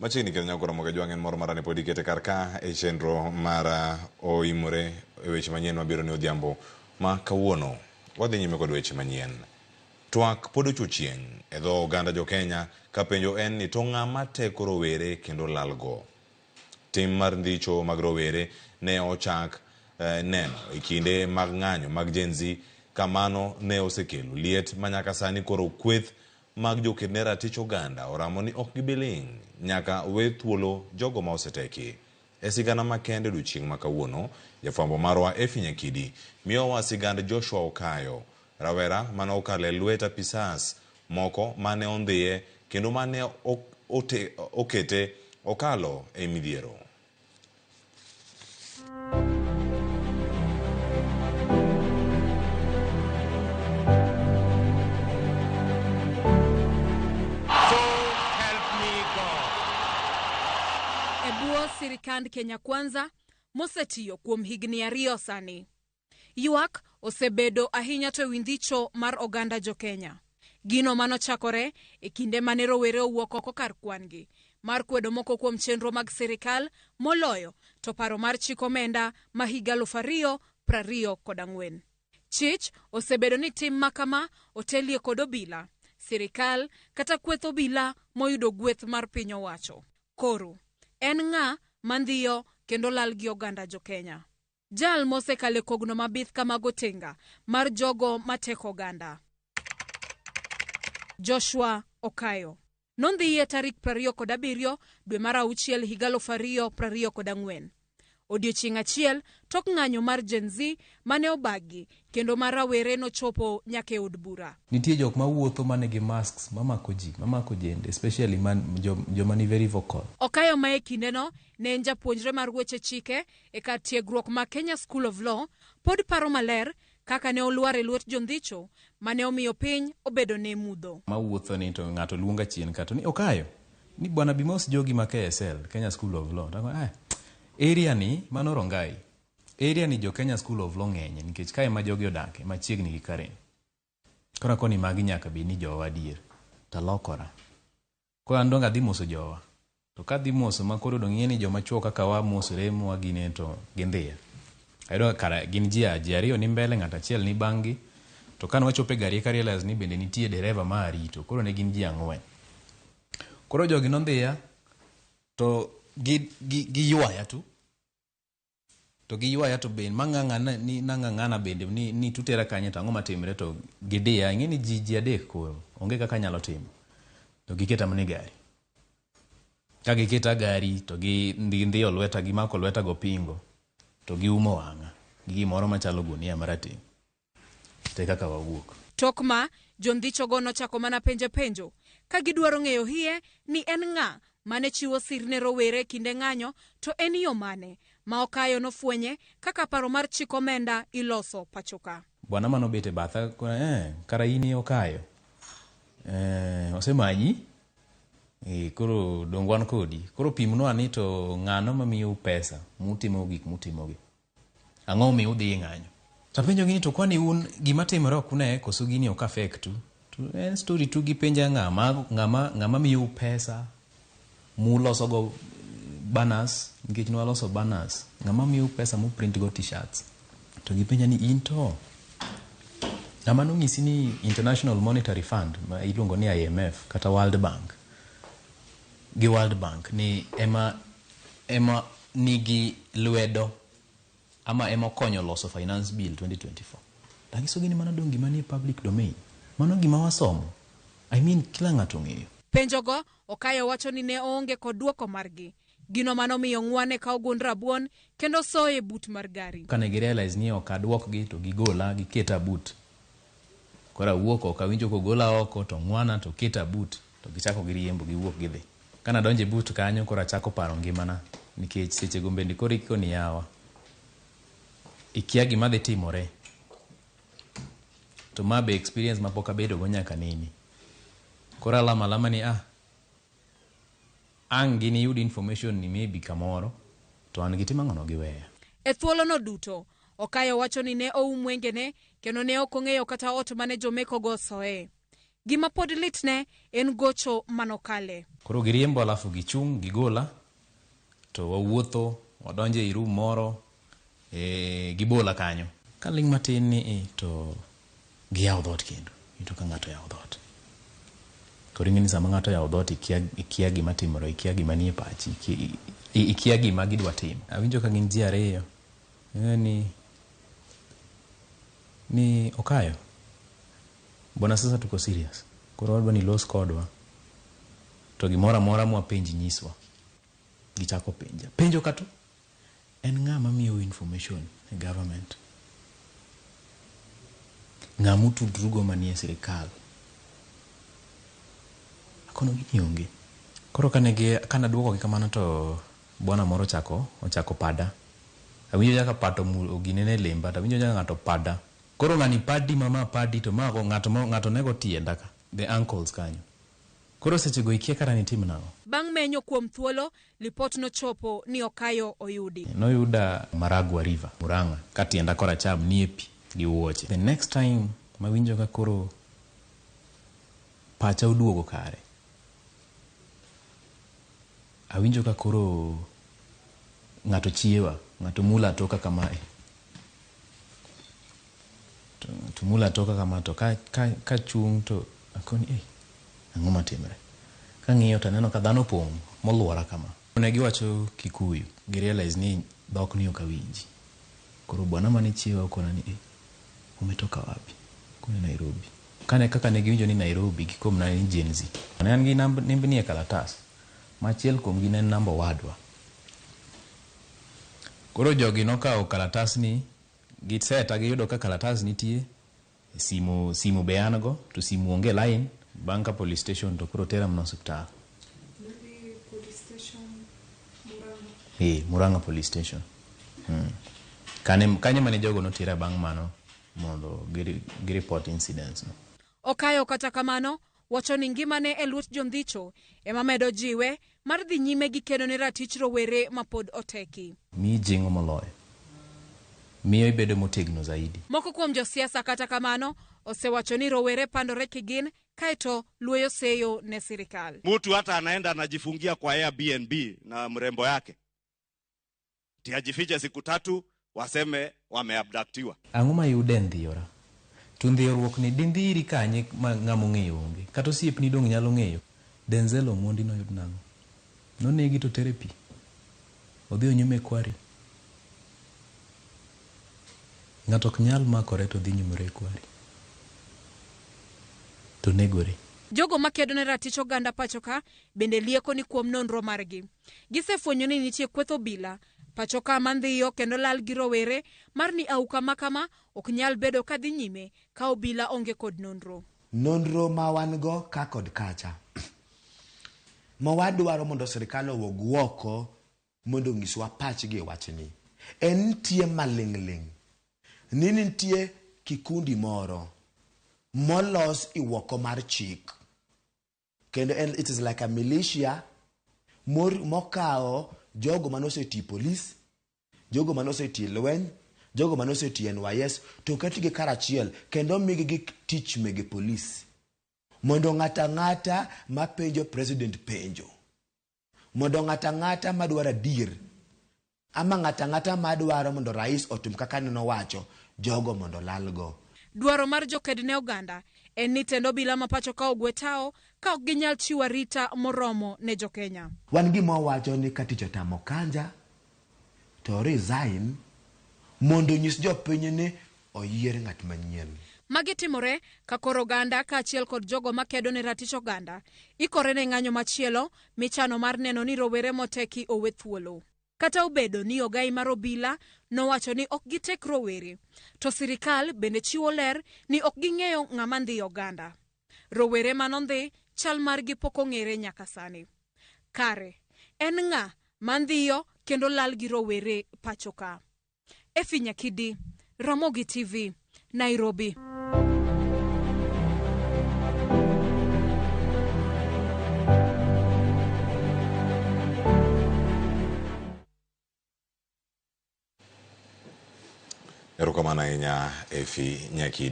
Machiegni kendo nyako Ramogi Ajwang' en moro marani pod ikete kar ka e chenro mar oimore e weche manyien mabiro ni odhiambo ma kawuono. Wadhi nyime kod weche manyien. Twak pod ocho chieng' e dho oganda jo Kenya ka penjo en ni to ng'ama teko rowere kendo lalgo. Tim mar ndhicho mag rowere ne ochak neno e kinde mag ng'anyo mag Gen Z ka mano ne osekelo liet ma nyaka sani koro kweth mag joked ne ratich oganda oramo ni ok gibi ling' nyaka we thuolo jogo ma oseteki. E sigana makende odiochieng' ma kawuono, jafwambo marwa Effie Nyakidi miyowa sigand Joshua Okayo, rawera mane okalo e lwet apisas moko mane ondhiye kendo mane okete okalo e midhiero. E bwo sirikand Kenya Kwanza mosetiyo kuom higni ariyo sani. Ywak osebedo ahinya to ewi ndhicho mar oganda jo Kenya. Gino manochakore e kinde mane rowere owuok oko kar kwan-gi mar kwedo moko kuom chenro mag sirikal moloyo to paro mar chik omenda ma higa 2024. Chich osebedo ni tim ma kama otelie kod obila, sirikal kata kweth obila moyudo gweth mar piny owacho. Koro, en ng'a mandhiyo kendo lal gi oganda jo Kenya? Jal mosekalo e kogno mabith ka mago tinga mar jogo mateko oganda. Joshua Okayo. Nondhiye tarik 27 dwe mar auchiel higa 2024. Odiochieng' achiel tok ng'anyo mar Gen Z mane obagi kendo ma rawere nochopo nyaka e od bura. Nitie jok ma wuotho ma nigi masks mamako ji, mamako jende, especially man, jo, joma ni very vocal. Okayo ma e kindeno ne en japuonjre mar weche chike e kar tiegruok ma Kenya School of Law pod paro maler kaka ne olwar e lwet jondhicho mane omiyo piny obedo ne mudho. Mawuotho ni to ng'ato luonga chien ka to ni Okayo ni bwana Bimos jogi ma KSL, Kenya School of Law. To area ni mano Rongai. Area ni jo Kenya School of Law ng'enye nikech kae ma jogi odake machiegni gi Karen. Koro akoni magi nyaka bed ni jowa adier. Talokora. Koro an donge adhi moso jowa. To kadhi moso ma koro dong' ing'e ni joma chuo kaka wa mosore mwa gine to gindhiya. Ayudo ka kara gin ji ji ariyo ni mbele ng'ato achiel ni bang' gi. To kane wachopo e gari eka realize ni bende nitie dereva ma arito. Koro ne gin ji ang'wen. Koro jogi nondhiya to gi, gi, giywaya tu. To giywaya to bende mang'ang'ana ni nang'ang'ana bende ni, ni tutera kanye to ang'o matimre to gidiya ing'e ni ji ji adek koro onge kaka anyalo timo to giketa mana e gari ka giketa gari to gi gindhiyo lweta gimako lweta gopingo to giumo wang'a gi gimoro machalo gunia marateng' to e kaka wawuok. Tok ma, jondhichogo nochako mana penje penjo ka gidwaro ng'eyo hie ni en ng'a mane chiwo sir ne rowere e kinde ng'anyo to en yo mane ma Okayo nofwenye kaka paro mar chik omenda iloso pachoka. Bwana mane obet e batha kona eh, kara in e Okayo. Eh, osemanyi? Eh, koro dong wan kodi. Koro pimnwa ni to ng'ano mamiyou pesa mutimo gik mutimogi. Ang'o momiyo udhi e ng'anyo? To apenjogi ni to kwani un gima timore ok une koso gini ok affect u? To en story tu gipenja ng'ama ng'ama ng'ama miyou pesa muloso go banners nikech nwaloso banners ng'ama miyou pesa mu print go t-shirts to gipenja ni in to ng'ama nonyisi ni International Monetary Fund ma iluongo ni IMF kata World Bank gi World Bank ni ema ema nigi lwedo ama ema okonyo loso Finance Bill 2024. Tanyisogi ni mano dong' gima nie public domain. Mano gima wasomo. I mean kila ng'ato ong'eyo. Penjogo, Okayo wacho ni ne oonge kod duoko margi. Gino mano miyo ng'wane kawo gund rabuon kendo soye e but mar gari. Kane gi realize ni ok aduokgi to gigola giketa but. Koro awuok oko awinjo kogola oko to ng'wana to keta but to gichako giriembo giwuok gidhi. Kane adonjo e but kanyo koro achako paro ngimana nikech sechego bende koro ikoni yawa ikia gima dhi timore. To ma be experience mapok abedo go nyaka nene. Koro alamo alama ni ah ang' giniyud information ni maybe kamoro to an gitim ang'ono giweya. E thuolono duto, Okayo wacho ni ne oum wengene kendo ne ok ong'eyo kata ot mane jomekogo osoe. Gima pod litne en gocho manokale. Koro giriembo alafu gichung' gigola to wawuotho wadonjo ei room moro gibola kanyo. Kaling' matin ni to giyawo dhoot kendo. Iyudo ka ng'ato oyawo dhoot. Koro ing'e ni sama ng'ato oyawo dhoot ikia gima timore, ikia gima nie pachi, ikia gima gidwa timo. Awinjo ka gin ji ariyo. Ing'e ni Okayo. Bwana sasa tuko serious. Koro wadwa ni los kodwa. To gimoro amora mwapenji nyiswa. Gichako penja. Penjo kato. En ng'ama miyou information e government? Ng'ama utudrugo manie sirikal? Akono gi onge. Koro kane aduokogi kamano to bwana moro ochako pada. Awinjo jaka pato ginene lemba, to awinjo jaka ng'ato pada. Koro ng'ani padi mama padi to ma ng'ato nego tienda ka, the ankles kanyo. Koro sechego ikia kata ni tim nang'o. Bang' menyo kuom thuolo, lipot nochopo ni Okayo oyudi. Noyuda Maragua River, Murang'a, ka tienda koracham nie pi gi wuoche. The next time mawinjo ka koro pacha oduogo kare, awinjo ka koro ng'ato chiewa, ng'ato mula toka kamae. To mula toka kama to ka chung' to akoni, ang'o matimre? Kang'iyo to aneno ka dhano opong' moluora kama. Ne giwacho Kikuyu, gi realize ni dhok ni ok awinji. Koro bwana mane chiewa okona ni, umetoka wapi? Akone Nairobi. Kane kaka ne giwinjo ni Nairobi, gikomna ni Gen Z. Ne an gi nembni e kalatas, ma achiel kuomgi ne en namba owadwa. Koro jogi nokawo kalatasni, giseta giyudo ka kalatas nitie, simu be an go, to simu onge line. Bang' ka police station to koro tera mana osiptal. Murang'a police station. Kanye mane jogo notera bang' mano mondo gi report incidents no. Okayo kata kamano, wacho ni ngimane e lwet jondhicho ema medo jiwe mar dhi nyime gi kedo ne ratich rowere mapod oteki. Miyi jing'o moloyo. Miyo ibedo motegno zaidi. Moko kuom josiasa kata kamano osewacho ni rowere pandore kigin kaeto luoyo seyo ne sirikal. Mtu hata anaenda anajifungia kwa Airbnb na mrembo yake. Ti ajifiche siku 3 waseme wameabductiwa. Ang'o ma yude ndhiyora? To ndhiyoruok ni dindhiri kanye ma ng'ama ong'eyo onge. Kata osiepni dong' nyalo ng'eyo. Denzel Omondi noyud nang'o? Nonegi to tere pi. Odhi onyume kwari. Ng'ato ok nyal makore to dhi nyumore e kwari. To negore. Jogo makedo ne ratich oganda pacho ka bende lieko ni kuom nonro margi. Gisefwenyo ni nitie kweth obila pacho ka mandhiyo kendo lal gi rowere mar ni auka makama ok nyal bedo ka dhi nyime ka obila onge kod nonro. Nonro ma wan go ka kod kacha. Ma wadwaro mondo sirikal owuog oko mondo onyiswa pachgi e wachni. En nitie maling'ling' ni nitie kikundi moro molos iwoko mar chik. Kendo it is like a militia mokawo jogo manosetiyo police, jogo manosetiyo lweny, jogo manosetiyo NYS, to oketgi karachiel kendo omigi gik tich mege police. Mondo ng'ato ang'ata mapenjo president penjo. Mondo ng'ato ang'ata madwaro adier, ama ng'ato ang'ata madwaro mondo rais otim kaka nowacho, jogo mondo lalgo. Dwaro mar joked ne oganda en ni tend obila ma pacho ka ogwe tao ka ok ginyal chiwo arita moromo ne jokenya. Wan gima wawacho ni ka tich otamo Kanja to resign mondo onyis jopiny ni oyier ng'at manyien. Magi timore ka koro oganda kaachiel kod jogo makedo ne ratich oganda ikore ne ng'anyo machielo michano mar neno ni rowere moteki owe thuolo. Kata obedo ni ogai mar obila nowacho ni ok gitek rowere, to sirikal bende chiwo ler ni ok ging'eyo ng'ama ndhiyo oganda. Rowere manondhi chal margi pok ong'ere nyaka sani. Kare, en ng'a mandhiyo kendo lal gi rowere pacho ka? Effie Nyakidi, Ramogi TV, Nairobi. Erokamano ahinya Effie Nyakidi.